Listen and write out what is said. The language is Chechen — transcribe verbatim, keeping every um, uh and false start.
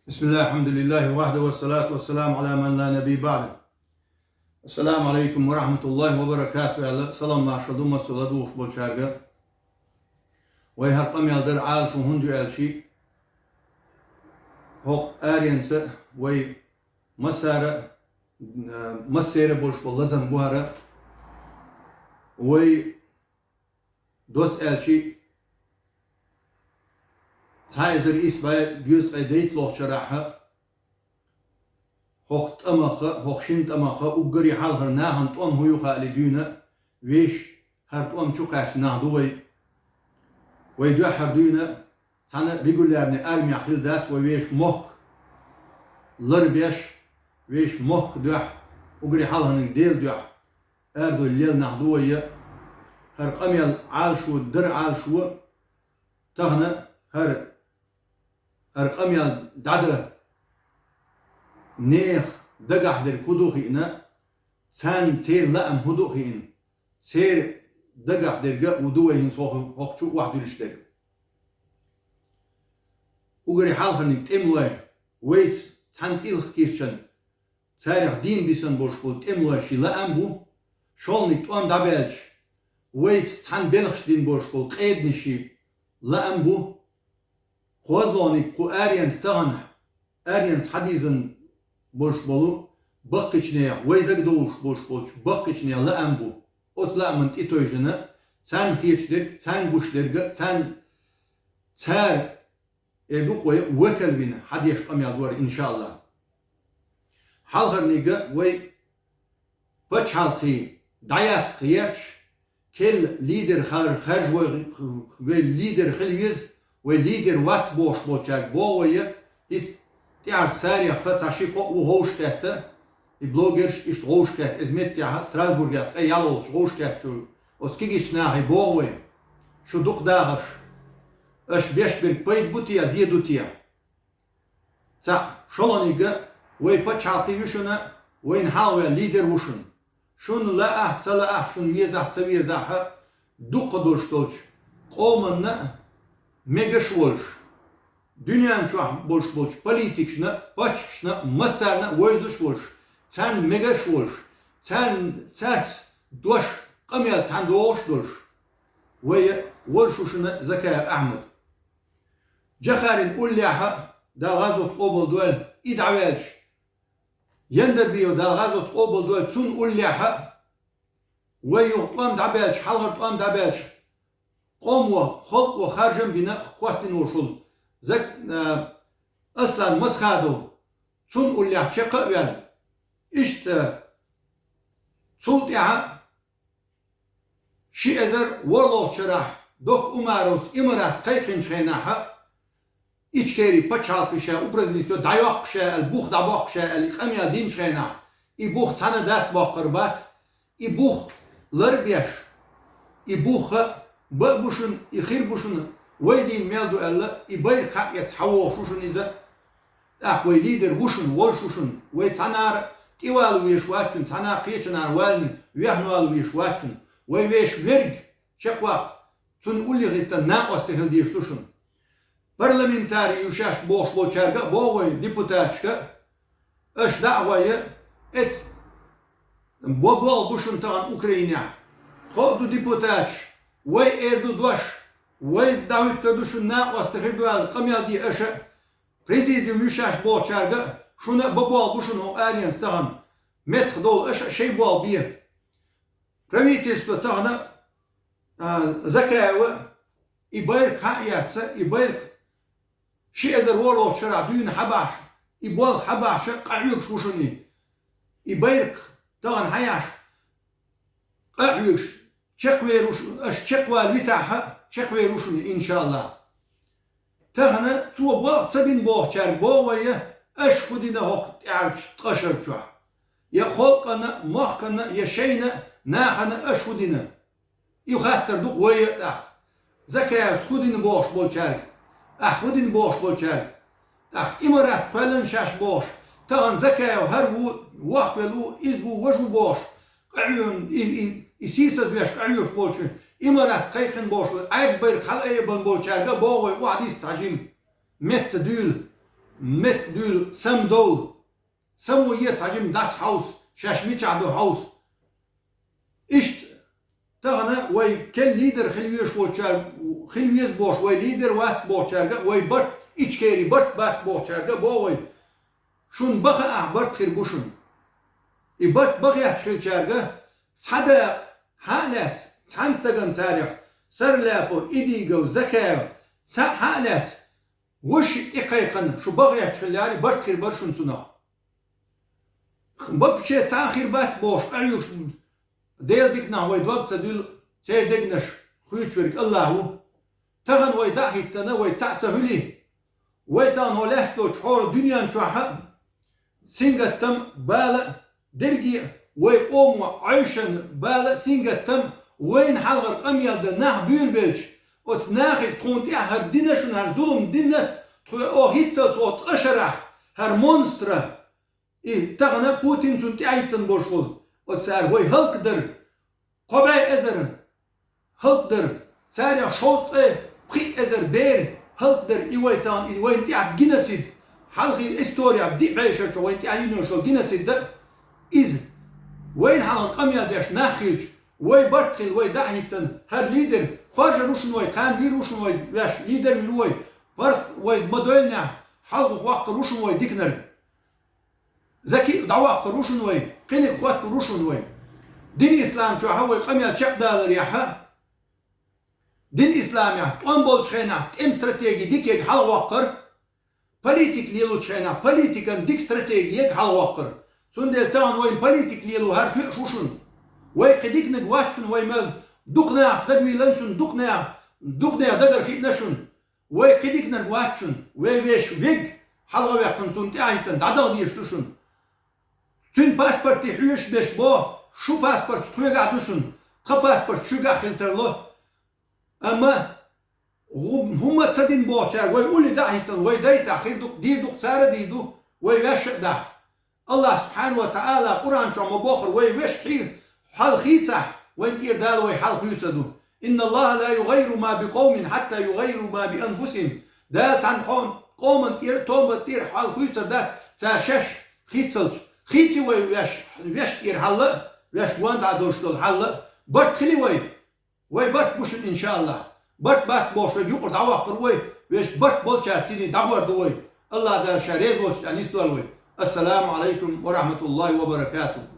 بسم الله، الحمد لله وحده، والصلاة والسلام على من لا نبي بعده. السلام عليكم ورحمة الله وبركاته, аьлла, салам-маршал ду массо а ладувгӀаш болчаьрга. Вай хӀара къамаьл дар Ӏалашо хӀунда ю аьлча, хӀокху аренца вай массара, а, массера болуш болу лазам бу хӀара. Вай доцца аьлча, цхьа эзар исс бӀе дезткъе дейтталгӀачу шарахь, хӀокху тӀамах а, хӀокху шина тӀамах а, уггаре хьалхара нахана тӀом хӀун ю хаале дуьйна, вешан хӀара тӀом чу кхаьчна нах ду вай. Вай дуьххьара дуьйна цхьана регулярный армехь хилла дац вай вешан мохк ларбеш, вешан мохк дуьхьа, уггаре хьалхарниг Делан дуьхьа арадовла лелла нах ду вай. ХӀара къамел Ӏалашо, дар Ӏалашо, тахана хӀара, хӀара къамел дӀадан нехан дагахь дерг хӀун ду хиъна, царна церан лаам хӀун ду хиъна, церан дагахь дерг а ду вай хӀинца хӀокху, хӀокху чу охьадуьллуш дерг. Уггаре хьалхарниг тӀемалой, вайца цхьана цӀилхачу кийча царах дийна бисина болуш болу тӀемалой шен лаам бу, шолгӀаниг тӀом дӀабаьлча, вайца цхьана белхаш дина болуш болу къеданаш шен лаам бу, кхозлагӀниг кху аренца тахана, аренца хьадирзина болуш болу баккхийчу нехан, вай дагадовлуш болуш болчу баккхийчу нехан лаам бу. Оцу лаамна тӀетевжина, царна хеташ дерг, царна гуш дерг а, царна, цара э, дукха вай векал вина хьадеш къамел дора, иншааллахӀ. Хьалхарниг а вай пачхьалкхе дӀаяккха гӀерташ, керла лидер хар-, харжа вай, вай лидер хила веза, вай лидер вац бохуш болчаьрга боху вай, иза тӀаьхьарчу царах цхьа ши-кхо ву гӀовш кхетта, и блогерш иштта гӀовш кхетта, иза меттехь Страсбургехь ткъе ялхолгӀачу гӀовш кхеттачу оцу кегийчу нахе боху вай, шу дукха дахарш, аша беш берг пайда бу те, зе ду те? Цхьаъ, шолгӀаниг а, вай пачхьалкхе ю шуна, вайна хьалхаваьлла лидер ву шуна. Шуна лаахь а, ца лаахь а, шуна везахь а, ца везахь а, дукха долуш долчу къоманна а мегаш а волуш, дуьнен чохь болуш болчу политикашна а, паччахьашна а, массарна а вевзаш а волуш, царна мегаш а волуш, царна, цаьрца дош, къамел цхьаьна догӀуш а долуш, вай а волуш ву шуна Закаев Ахьмад. Джохаран уллехь а, Дала гӀазот къобалдойла, и дӀаваьлча, Яндарбиев, Дала гӀазот къобалдойла, цунна уллехь а, вай юха тӀом дӀабаьлча, хьалхара тӀом дӀабаьлча, къоман, халкъан харжам бина хӀоттийна волуш волу Зак-, а, Аслан Масхадов, цунна уллехь чекх а ваьлла. Иштта цул тӀаьхьа ши эзар ворхӀалгӀачу шарахь Докка Умаровс Имарат кхайкхинчу хенахь а, Ичкери пачхьалкхе ша упразднить йо, дӀайоккху ша аьлла, бух дӀабоккху ша аьлла, и къамел динчу хенахь, и бух цхьана а дӀасабоккхур бац, и бух лар а беш, и бух а бан а бу шуна, и хир бу шуна, вай дийна мел ду аьлла, и байракх хьаэцна хьавогӀуш ву шуна иза. ТӀаккха вай лидер ву шуна, волуш ву шуна, вай цхьанара тӀевала везаш вац шуна, цхьана кхечунара валийна вехна вала везаш вац шуна, вай вешан верг чекхваккха, цунна уллехь хӀиттан накъостий хила дезаш ду шуна. Парламентарий ю шаьш бохуш болчаьрга а боху вай, депутаташка а, аша дӀа а гӀой, эцу бо-, болх бу шуна тахана Украинехь. Тхо а ду депутаташ, вай эр ду дош, вай дӀахӀуьттур ду шуна накъостий хир ду аьлла къамел де аша а. Президиум ю шаьш бохучаьрга а, шуна а бо-, болх бу шуна хӀокху аренца тахана. Меттахдовла аша а шайн болх бе. Правительство тахана, а, Закаева и байракх хьа а эцна, и байракх ши эзар ворхӀалгӀачу шарахь дуьйна хьабахьаш, и болх хьабахьаш къахьоьгуш ву шуна и. И байракх тахана хьаеш къахьоьгуш, чекхвер ву шуна, аша чекхвала витахь а, чекхвер ву шуна, иншааллахӀ. Тахана цо болх ца бина бохучаьрга боху вай, аша хӀун дина хӀокху тӀаьхьарчу ткъа шар чохь? Я халкъана, махкана, я шайна, нахана аша хӀун дина? И хаттар ду-кх вай а тӀаккха. Закаевс хӀун дина бохуш болчаьрга? Ахь хӀун дина бохуш болчаьрга? ТӀаккха Имарат кхоьллина шаьш бохуш, тахана Закаев хӀара ву, вохвелла ву, иза ву, важа ву бохуш, къахьоьгуш, и, и, и сийсазвеш къахьоьгуш болчу, Имарат кхайкхина бохуш, Ӏаьржа байракх хьала айабан болчаьрга а боху вай, охьадисса цхьа жима метта дуьйла. метта дуьйла самадовла. Само е цхьа жима дас хьовса, шаьш мичахь ду хьовса. Иштта тахана вай кел лидер хила везаш волчар-, хила веза бохуш, вай лидер вац бохучаьрга, вай барт, Ичкери барт бац бохучаьрга бо вай. Шун баха ахь барт хир бу шун. И барт бахетта хилчаьрга цхьа дакъа хьа а лаьцна, цхьана стагана царех, Сарляпов, Идигов, Закаев, цхьаъ хьа а лаьцна, вуьш тӀекхайкхина, шу бахетта хиларе, барт хир бара шун цунах. Баппаче цхьа а хир бац бохуш, къахьоьгуш, Делан диканах вай дог ца дуьллу, церан дегнаш хуьйцуш верг АллахӀ ву. Тахана вай дӀа а хӀиттана, вай цхьаъ ца хуьлий? Вай тахана хӀо лаьцна долчу хӀора дуьнен чохь а сингаттам, бала а, дерриге а вай къомо Ӏойшанна бала а, сингаттам а, вайна хьалхара къамел дан нах буьйлабелча, оцу нахе тхуна тӀехь хӀара дина шуна, хӀара зулам дина, тхо оха хӀинццалц оха ткъа шарахь, хӀара монстра, и тахана Путин цунна тӀаьхьахӀиттина болуш волу, оцара вай хӀаллакдар, кхо бӀе эзар хӀаллакдар, царех шовзткъе пхиъ эзар бер хӀаллакдар, и вай тахана, и вайна тӀехь геноцид, хьалхе история диъ бӀешарчу вайна тӀехь йина йолу геноцид дан иза. Вайна хьалха къамел деш нах хилча, вай барт хила, вай дӀа а хӀиттана, хӀара лидер, хоржур ву шуна вай, кхана вийр ву шуна вай, ваьш лидер вийр ву вай, барт вай ма-дойлинехь, хьалха воккхур ву шуна вай диканиг. Заки а дӀавоккхур ву шуна вай, кхиниг хоттур ву шуна вай. Дин ислам чохь а вай къамел чекхдаларехь а, дин исламехь тӀом болчу хенахь тӀеман стратеги дика ерг хьалхавоккхур, политика лелочу хенахь политикан дика стратеги ерг хьалхавоккхур. Цундела тахана вайна политика лело хӀара тоьуш ву шуна. Вай кхин диканиг вац шуна, вай мел дукха нахаца дагавийлина шуна, дукха нехан, дукха нехан дагара хиъна шуна. Вай кхин диканиг вац шуна, вай вешан вег хьалхаваьккхина, цунна тӀаьхьахӀиттина дӀадаха дезаш ду шуна. Цуьнан паспорте хьоьжуш берш боху, шун паспорташ тхоьгахь ду шуна, тхан паспорташ шуьгахь хила тарло. Амма хӀу-, хӀумма ца дина бохучаьрга вай улле дӀа а хӀиттина, вай дайтахь хир ду, дийр ду, цара а дийр ду, вай ваьшша а дахь. АллахӀ субхьана ва таӀала Къуръан чохь ма-боххура, вай вешан хьал хийцахь, вайна тӀера Дала вай хьал хуьйцур ду. «Инна Аллаха ла югаййиру ма би къовмин хьатта югаййиру ма би анфусихим». Дала цхьана къом-, къоман тӀера, тобанна тӀера хьал хуьйцур дац, цара шаьш хийццалц. Хийци вай веш, вешан тӀера хьал а, вешан гонна дӀа а долуш долу хьал а, барт хили вай. Вай барт бу шуна, иншааллахӀ. Барт бац бохуш верг юкъара дӀавоккхур ву вай, вешан барт болчаьрца цӀийне дӀагӀор ду вай. АллахӀ Дала Ша реза волчу тӀехь нисдойла вай. Ассаламу Ӏалайкум ва рахьматуллахӀи ва баракатухӀ.